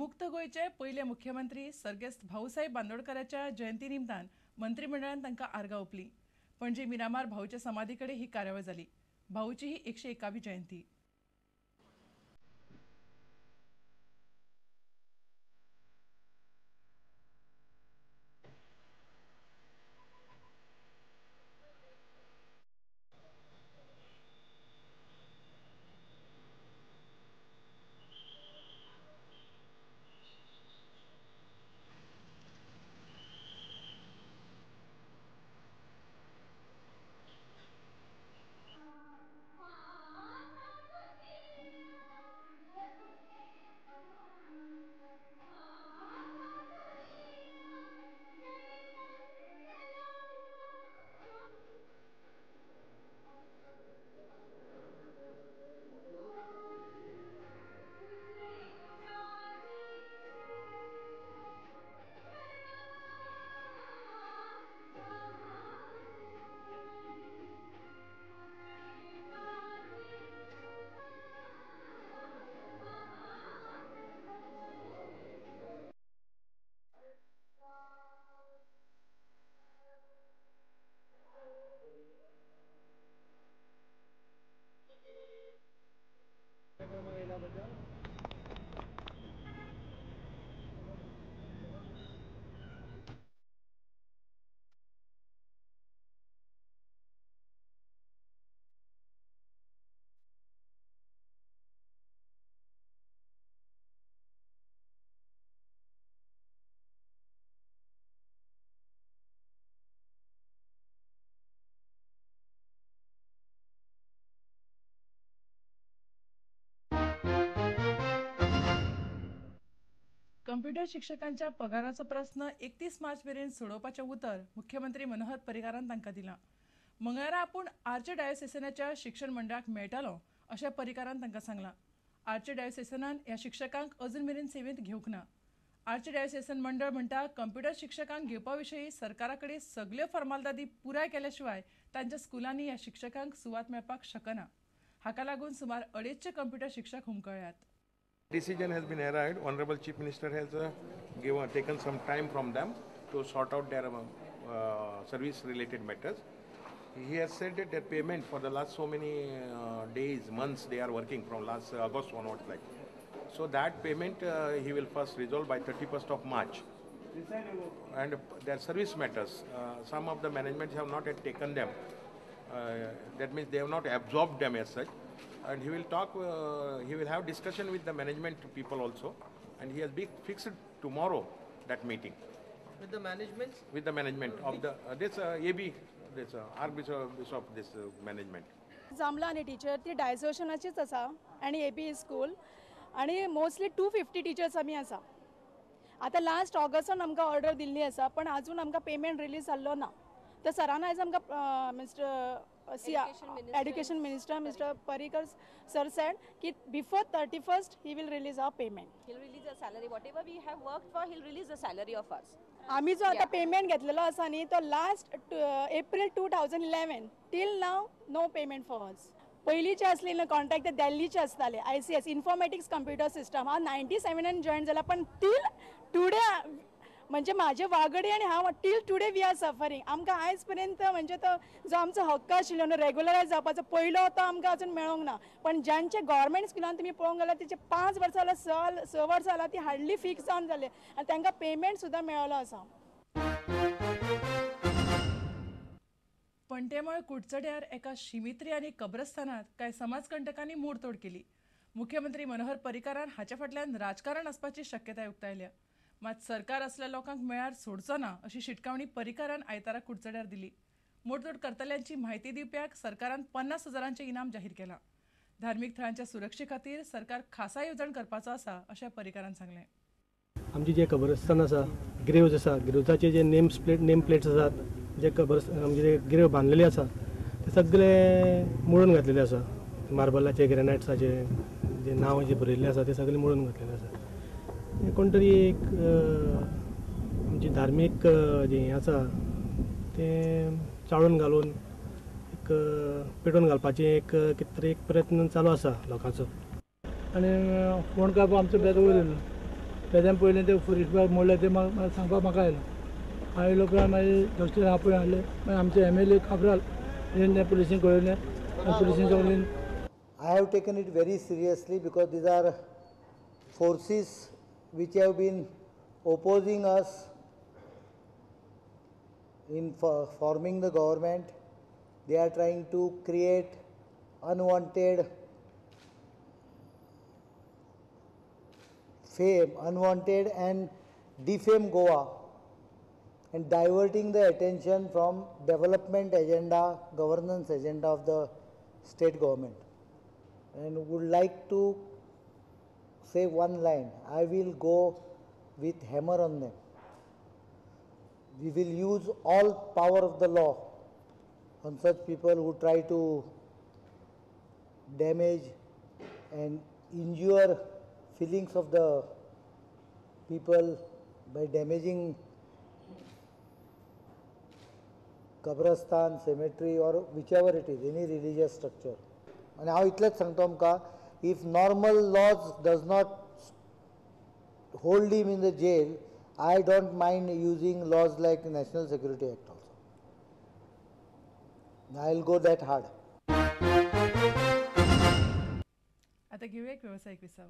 मुक्त गोंयचे पयले मुख्यमंत्री सर्गेस्त भाऊसाहेब बांदोडकराच्या जयंती निमतान मंत्रिमंडळान तांकां आर्गां ओंपली. पणजे मिरामार भाऊच्या समाधी कडेन ही कार्यावळ जाली. भाऊची ही 101वी जयंती. कंप्युटर शिक्षकांच्या पगाराचो प्रस्न 31 मार्च मेरेन सोडोवपाचें उतर मुख्यमंत्री मनोहर पर्रीकारान तांकां दिलां. मंगळारा आपूण आर्चडायोसेसनाच्या शिक्षण मंडळाक मेळटालो अशें पर्रीकारान तांकां सांगलां. आर्चडायोसेसनान ह्या शिक्षकांक अजून मेरेन सेवेंत घेवंक ना. आर्चडायोसेसन मंडळ म्हणटा कंप्युटर शिक्षकांक घेवपा विशीं सरकारा कडेन सगल्यो फॉर्मालिटी पुराय केल्या शिवाय तांच्या स्कुलांनी ह्या शिक्षकांक सुवात मेळपाक शकना. हाका लागून सुमार 250 कंप्युटर शिक्षक हुमकळ्यात. Decision has been arrived. Honorable Chief Minister has taken some time from them to sort out their service-related matters. He has said that their payment for the last so many days, months they are working from last August onwards, like. So that payment he will first resolve by 31st of March. And their service matters, some of the managements have not yet taken them. That means they have not absorbed them as such. And he will talk, he will have discussion with the management people also, and he has been fixed tomorrow that meeting. With the management? With the management of the, this AB, this Archbishop, this management. जांबला आनी teacher ती डायसोशनाचीच आसा आनी AB school आनी mostly 250 teachers आमी आसा. आतां last Augustan आमकां order दिल्ली आसा पण अजून आमकां पेमेंट रिलीज जाल्लो ना. तर सरान आयज आमकां mister Education Minister Mr. Parrikar sir said that before 31st he will release our payment. He'll release the salary. Whatever we have worked for, he'll release the salary of us. आमी जो आता payment घेतलेलो आसा न्ही तो last April 2011 till now no payment for us. पयलींचे आसले न्हू कॉन्ट्रॅक्ट ते दिल्लीचे आसताले. ICS informatics computer system हांव 97 जॉयन जाला पण टील टुडे म्हणजे माझे वागडी आनी हांव till today we are suffering. आमकां आयज पर्यंत म्हणजे तो जो आमचो हक्क आशिल्लो न्हू रेगुलरायज जावपाचो पयलो तो आमकां अजून मेळोंक ना. पण ज्यांचे गव्हर्मेंट स्कुलान तुमी पळोवंक गेल्यार तेचे 5 वर्सां जाल्यार 6 वर्सां जाल्यार ती हार्डली फिक्स जावन जाले आनी तांकां पेमेंट सुद्दां मेळ्ळो आसा. पणटेमळ कुडचड्यार एका शिमित्री आनी कब्रस्तानात कांय समाजकंटकांनी मोडतोड केली. मुख्यमंत्री मनोहर पर्रीकारान हाचे फाटल्यान राजकारण आसपाची शक्यताय उक्तायल्या. मात सरकार असल्या लोकांक मेळ्यार सोडचो ना अशी शिटकावणी पर्रीकारान आयतारा कुडचड्यार दिली. मोडतोड करतल्यांची म्हायती दिवप्याक सरकारान 50,000 इनाम जाहीर केलां. धार्मीक थळांच्या सुरक्षे खातीर सरकार खासा येवजण करपाचो आसा अशें पर्रीकारान सांगलें. आमची जे कब्रस्तान आसा, ग्रेव्ज आसा, ग्रेव्जाचे जे नेम प्लेट्स आसात, जे आमचे जे ग्रेव बांदलेले आसा ते सगळे मोडून घातलेले आसा. मार्बलाचे, ग्रेनायट्साचे जे नांव जे बरयल्ले आसा ते सगळे मोडून घातलेले आसा. कोण तरी एक आमची धार्मीक जें हें आसा तें चाळून घालून एक पेटोवन घालपाचें एक कितें तरी एक प्रयत्न चालू आसा लोकांचो. आनी फोण काडपा आमचो बेत वयर येयलो तेज्यान पयलें ते फॉरेस्ट मोडले ते म्हाका सांगपाक म्हाका आयलो. आयलो उपरांत मागीर डॉक्टर आपोवन हाडले. मागीर आमचे MLA Cabral हें पुलिसीन कळयलें आनी पुलिसीन सगळें. I have taken it very seriously because these are forces which have been opposing us in forming the government. They are trying to create unwanted fame, unwanted and defame Goa, and diverting the attention from development agenda, governance agenda of the state government. And would like to say one line: I will go with hammer on them. We will use all power of the law on such people who try to damage and injure feelings of the people by damaging Kabrastan, cemetery or whichever it is, any religious structure. आनी हांव इतलेंच सांगता आमकां, if normal laws does not hold him in the jail, I don't mind using laws like National Security Act also. I will go that hard. आता घेऊया एक व्यावसायिक विसाव.